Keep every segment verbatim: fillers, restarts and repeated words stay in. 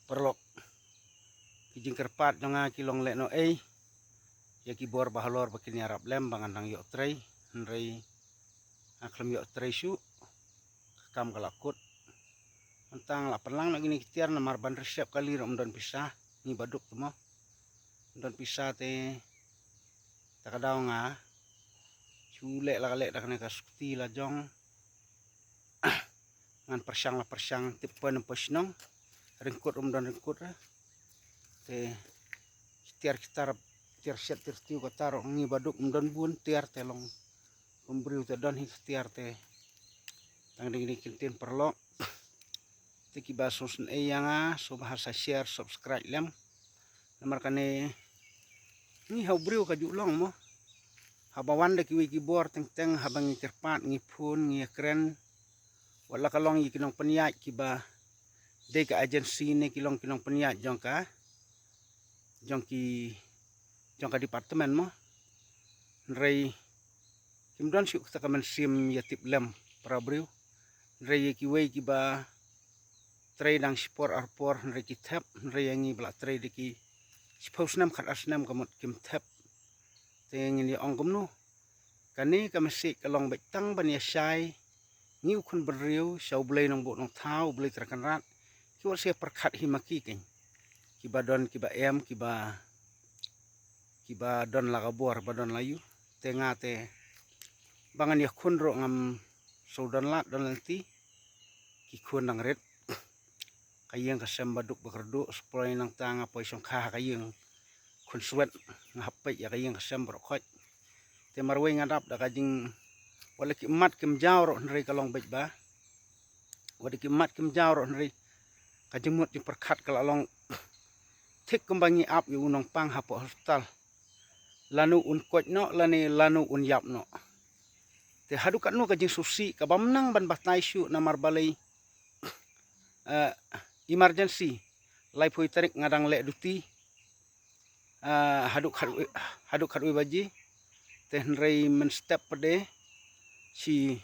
Paralok, ki jingkyrpad jong nga ki long lehnohei ïa ki bor ba halor ba kin ïarap lem ba ngan nang ïoh trei, hynrei nga khlem ïoh trei shuh. Ka kam ka la kut. Mynta nga la pynlang noh kine ki tiar namar ban rishep kali ruh ym don pisa, ngi baduk te mo. Ym don pisa te ta ka daw nga shu leh la ka leh da kane ka skuti la jong. Ngan pyrshang la pyrshang tip poi ne poi shnong. Ryngkut ym don ryngkut re. Te tiar ki tar, tiar shet tiar tiew kata ruh ngi baduk ym don bun tiar te long. Kum briew te don hi ka tiar te. Tang dei kine ki ktien paralok. Te kiba sngewsynei ïa nga sngewbha sa share, subscribe lem. Namar kane ngi ha u briew ka ju long mo. Haba wan da kiwei ki bor teng teng haba ngi kyrpad, ngi phone, ngi ïakren. Wat la ka long ïa ki nongpynïaid kiba dei ka agency ne ki long ki nongpynïaid jong ka, jong ki, jong ka department mo. Hynrei kim don shuh kata ka mynsiem ïa tip lem para briew. Hynrei ïa kiwei kiba trei dang shipor arpor hynrei ki thep, hynrei ïa ngi ba la trei da ki shiphew snem khat ar snem ka mut kim thep. Te ngin ïa ong kumno? Kane ka message ka long beit tang ban ïa shai ngi u khun bynriew sha U Blei Nongbuh Nongthaw, U Blei Trai Kynrad. Ki wat sa pyrkhat hi ma ki kein. Kiba don, kiba em, kiba, kiba don la ka bor, ba don la ïu. Te nga te ba ngan ïa khun ruh ngam shu don lad don lynti. Ki khun dang rit. Ka ïing ka sem baduk ba kyrduh, shu poi nangta nga poi shongkha ha ka ïing khun swet, nga hap peit ïa ka ïing ka sem baroh khoit. Te marwei nga dap da ka jing, wat la ki mat kim jaw ruh hynrei ka long beit ba, wat la ki mat kim jaw ruh hynrei ka jingmut jingpyrkhat ka la long thik kumba ngi ap ïa u nongpang hapoh hospital. Lano un koit noh lane lano un ïap noh. Te haduh katno ka jingsngewsih kaba ym nang ban batai shuh namar balei, eh, emergency. Laiphew tarik nga dang leh duty, eh, haduh khat, haduh khatwei baje. Te hynrei mynstep pat de shi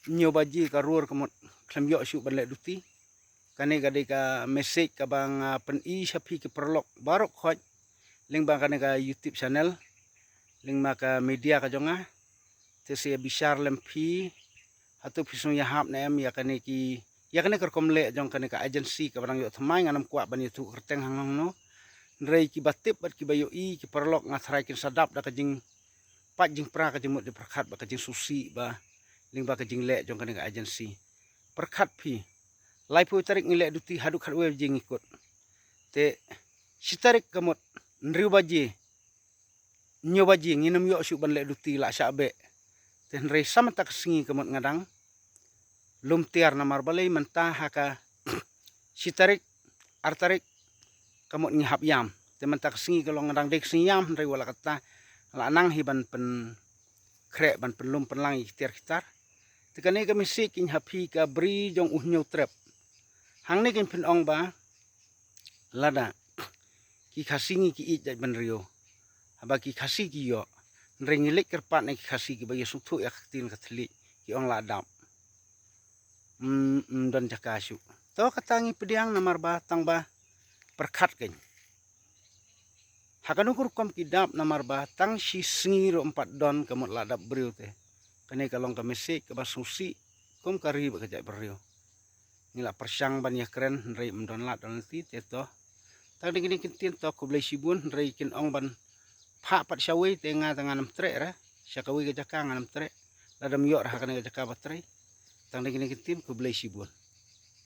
hynñiew baje ka rur ka mut khlem ïoh shuh ban leh duty. Kane ka dei ka message kaba nga pyni sha phi ki paralok baroh khoit lyngba kane ka YouTube channel, lyngba ka media ka jong nga. Te sa ïa bishar lem phi, hato phi sngew ïahap ne em ïa kane ki, ïa kane ka rukom leh jong kane ka agency kaba dang ïoh thymmai, ngan ym kwah ban ïathuh kyrteng hangno hangno. Hynrei kiba tip bad kiba ïohi ki paralok nga tharai kin sa dap da ka jingpait jingpra, ka jingmut jingpyrkhat bad ka jingsngewsih ba lyngba ka jingleh jong kane ka agency. Pyrkhat phi, laiphew tarik ngi leh duty haduh khatwei baje ngi kut. Te shi tarik ka mut hynriew baje, hynñiew baje ngin ym ïoh shuh ban leh duty, la shah beh. Te hynrei sa mynta ka sngi ka mut nga dang lum tiar namar balei mynta ha ka shi tarik, ar tarik ka mut ngi hap ïam. Te mynta ka sngi ka long nga dang dei ka sngi ïam hynrei wat la katta la nang hi ban pynkhreh ban pynlum pynlang ïa ki tiar ki tar. Te kane ka message kein ha phi ka bri jong u Hynñiewtrep. Hangne kein phin ong ba lada ki Khasi ngi ki ïeit jaitbynriew, haba ki Khasi ki ïoh, hynrei ngi leit kyrpad na ki Khasi kiba ïasngewthuh ïa ka ktien ka thylliej, ki ong la dap. Ym, ym don jaka shuh. To kata ngi pdiang namar ba tang ba pyrkhat kein. Ha kano ka rukom ki dap namar ba tang shi sngi ruh ym pat don ka mut la dap briew te. Kane ka long ka message kaba sngewsih kum ka ri bad ka jaitbynriew. Ngi la pyrshang ban ïakren hynrei ym don lad don lynti te to. Tang dei kine ki ktien to, khublei shibun, hynrei kin ong ban phah pat shawei te nga te ngan ym treh re. Sha kawei ka jaka ngan ym treh. Lada ym ïoh re ha kane ka jaka ba trei. Tang dei kine ki ktien, khublei shibun.